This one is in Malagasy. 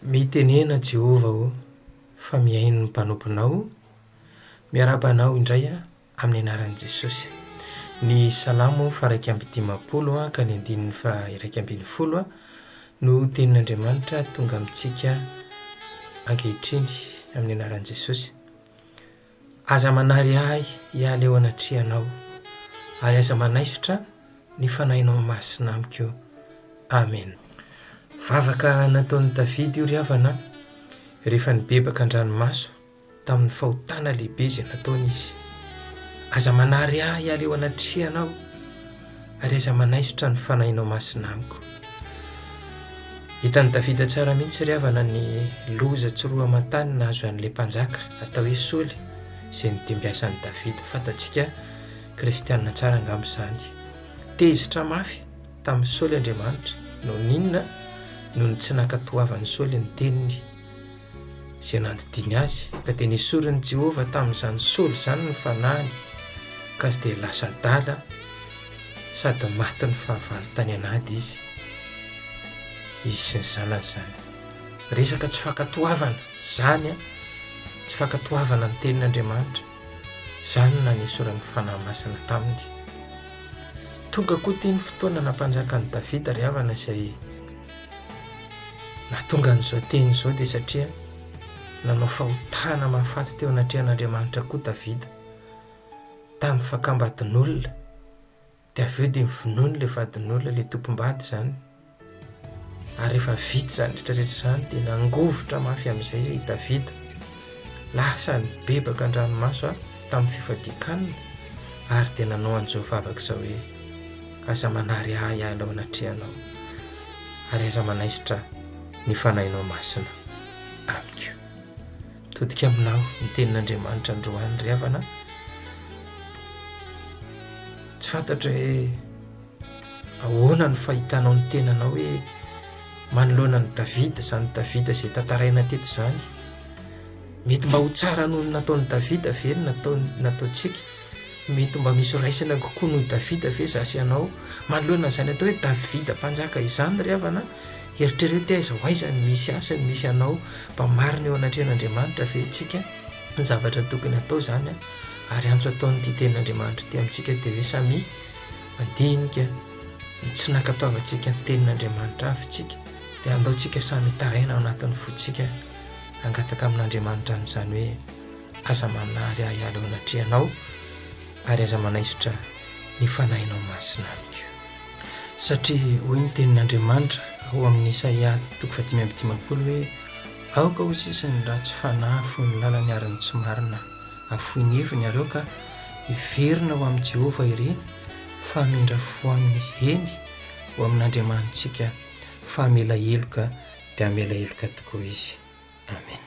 Mitenena Jehovah ô, fa mihaino ny mpanomponao. Miarahaba anao indray aho amin'ny anaran'i Jesosy. Ny Salamo faha-51 ka ny andininy faha-11 no tenin'Andriamanitra tonga amintsika ankehitriny amin'ny anaran'i Jesosy. Aza manary ahy hiala eo anatrehanao, ary aza manaisotra ny Fanahinao Masina amiko. Amena. Vavaka nataon'i Davida io ry havana a, rehefa nibebaka an-dranomaso tamin'ny fahotana lehibe izay nataony izy. Aza manary ahy hiala eo anatrehanao, ary aza manaisotra ny Fanahinao Masina amiko. Hitan'i Davida tsara mihitsy ry havana ny loza tsy roa aman-tany nahazo an'ilay mpanjaka atao hoe Saoly izay nodimbiasan'i Davida. Fantatsika kristiana tsara angamba izany. Tezitra mafy tamin'i Saoly Andriamanitra. Noho ny inona? Noho ny tsy nankatoavan'i Saoly ny teniny izay nandidiany azy, ka dia nesorin'i Jehovah tamin'izany Saoly izany ny fanahiny, ka dia lasa adala sady matin'ny fahavalo tany an'ady izy, izy sy ny zanany izany. Resaka tsy fankatoavana izany an, tsy fankatoavana ny tenin'Andriamanitra, izany no nanesoran'ny Fanahy Masina taminy. Tonga koa ity ny fotoana nampanjaka an'i Davida ry havana izay nahatonga an'izao teny izao dia satria nanao fahotana mahafaty teo anatrehan'Andriamanitra koa Davida tamin'ny fakam-badin'olona dia avy eo dia novonoiny ilay vadin'olona, ilay tompom-bady izany. Ary rehefa vita izany rehetra rehetra izany dia nangovitra mafy amin'izay i Davida. Lasa nibebaka an-dranomaso tamin'ny fifadian-kanina ary dia nanao an'izao vavaka izao hoe, Aza manary ahy hiala eo anatrehanao, ary aza manaisotra ny fanahinao masina amiko. Mitodika aminao ny tenin'Andriamanitra androany ry havana. Tsy fantatro hoe ahoana ny fahitanao ny tenanao hoe manoloana an'i Davida, izany Davida izay tantaraina teto izany. Mety mba ho tsara noho ny nataon'i Davida ve ny nataontsika? Mety mba misy raisina kokoa noho i Davida ve izaho sy ianao? Manoloana an'izany atao hoe Davida mpanjaka izany ry havana, eritrereto hoe aiza ho aiza ny misy ahy sy ny misy anao, mba marina eo anatrehan'Andriamanitra ve isika? Ny zavatra tokony hatao izany ary antso ataon'ity tenin'Andriamanitra ity amintsika dia hoe samia mandinika ny tsy nankatoavantsika ny tenin'Andriamanitra avy isika dia andao tsika samy hitaraina ao anatin'ny fontsika hangataka amin'Andriamanitra amin'izany hoe aza manary ahy hiala eo anatrehanao ary aza manaisotra ny fanahinao masina amiko. Satria hoy ny tenin'Andriamanitra ao amin'ny Isaia toko faha-55 hoe, Aoka ho sisa ny ratsy fanahy hafoy ny lalany ary ny tsy marina hafoy ny heviny ary aoka hiverina ho amin'i Jehovah ireny fa hamindra fo aminy eny, ho amin'Andriamanitsika fa hamela heloka dia hamela heloka tokoa izy. Amena.